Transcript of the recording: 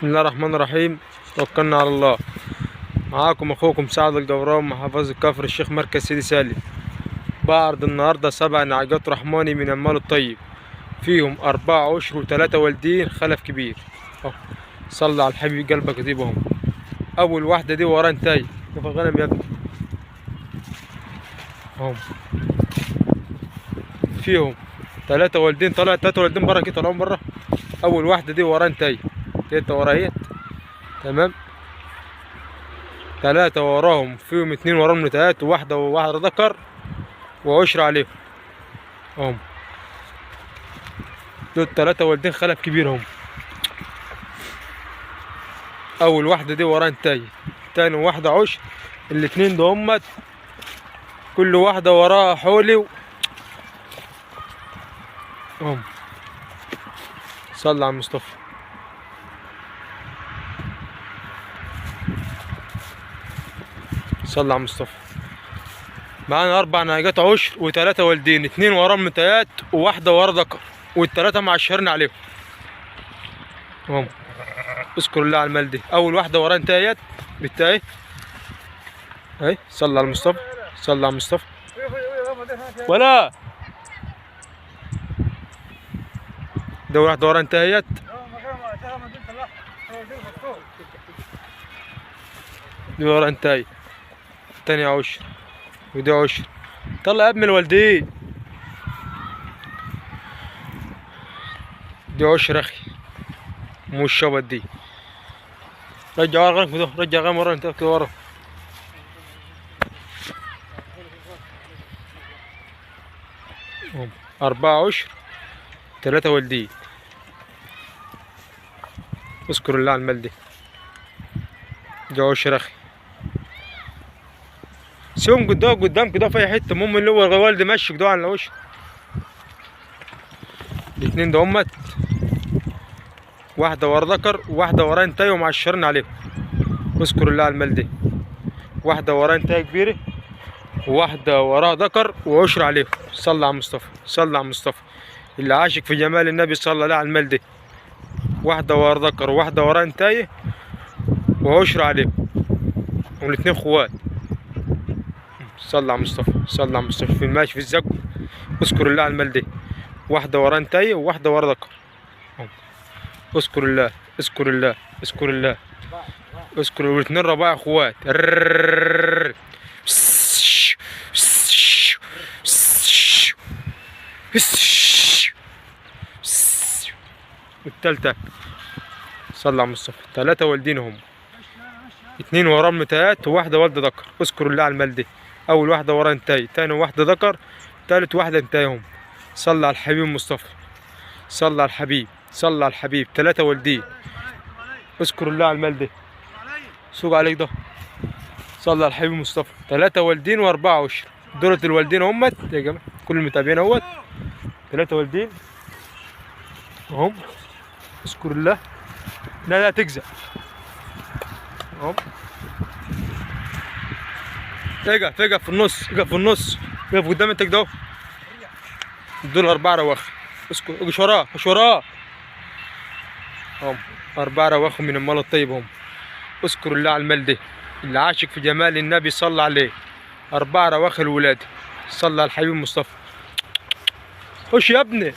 بسم الله الرحمن الرحيم. توكلنا على الله. معاكم اخوكم سعد الجبران، محافظة كفر الشيخ، مركز سيدي سالم. بعرض النهارده 7 نعجات رحماني من المال الطيب، فيهم 4 عشر و3 والدين خلف كبير. اهو صلى على الحبيب قلبك يطيبهم. اول واحدة دي ورا انتاي كيف الغنم يا ابني. اهم فيهم 3 والدين، طلع 3 والدين بره كده، طلعهم بره. اول واحدة دي ورا انتاي، تلاتة وراهيت، تمام. 3 وراهم، فيهم 2 وراهم نتايات، وواحدة وواحدة ذكر، و10 عليهم. اهم دول 3 والدين خلف كبير. هم اول واحدة دي وراها انتاي، تاني واحدة عشر، الاتنين ده همت كل واحدة وراها حولي. هم صلى على المصطفى. صلى على المصطفى. معانا 4 نهجات عشر و3 والدين، 2 وراهم نتايات وواحدة ورا ذكر، وال3 معشرين عليهم. هم اذكر الله على المال دي. أول واحدة وراها نتايات بالتاي اهي. صلى على المصطفى، صلى على المصطفى. ولا ده واحدة ورا انتهيت. دي ورا انتهي، تاني عشر، ودي عشر. طلع يا ابن الوالدين. دي عشر اخي، مو الشبط دي. رجع ورا غنم كده، رجع غنم ورا انت كده ورا. 4 عشر، 3 والدين. اذكر الله على المال دي. دي عشر اخي. سيبهم قدام قدام كده في اي حتة، المهم اللي هو والدي مشي كده على الوش. الاتنين ده همت، واحدة ورا ذكر وواحدة ورا انتاي ومعشرين عليهم. اذكر الله على المال دي. واحدة ورا انتاي كبيرة وواحدة وراها ذكر وعشر عليهم. صلى على المصطفى، صلى على المصطفى. اللي عاشق في جمال النبي صلى الله على المال دي. واحدة ورا ذكر وواحدة ورا انتاي وعشر عليهم، والاتنين خوات. صلى على المصطفى، صلى على المصطفى. في الماشي في الزق. اذكر الله على المال دي. واحدة ورا انتاي وواحدة ورا ذكر. اذكر الله، اذكر الله، اذكر الله، اذكر. والاتنين رباع اخوات. والتالتة صلى على المصطفى. 3 والدين هم، 2 وراهم نتايات وواحدة والدة ذكر. اذكر الله على المال دي. أول واحدة ورا انتاي، تاني واحدة ذكر، تالت واحدة انتاي هم. صلى على الحبيب المصطفى، صلى على الحبيب، صلى على الحبيب. 3 والدين. اذكر الله على المال دي. سوق عليك ده. صلى على الحبيب المصطفى. 3 والدين و4 عشر. دولة الوالدين همت يا جماعة، كل المتابعين اهوت. 3 والدين اهم. اذكر الله. لا لا تجزع. اهم. اقف اقف في النص، اقف في النص، اقف قدام انت كده. دول 4 رواخ. اذكر، اقش وراه، اقش وراه. هم 4 رواخ من المال الطيب هم. اذكر الله على المال ده. اللي عاشق في جمال النبي صلى عليه. 4 رواخ الولاد. صلى على الحبيب المصطفى. خش يا ابني.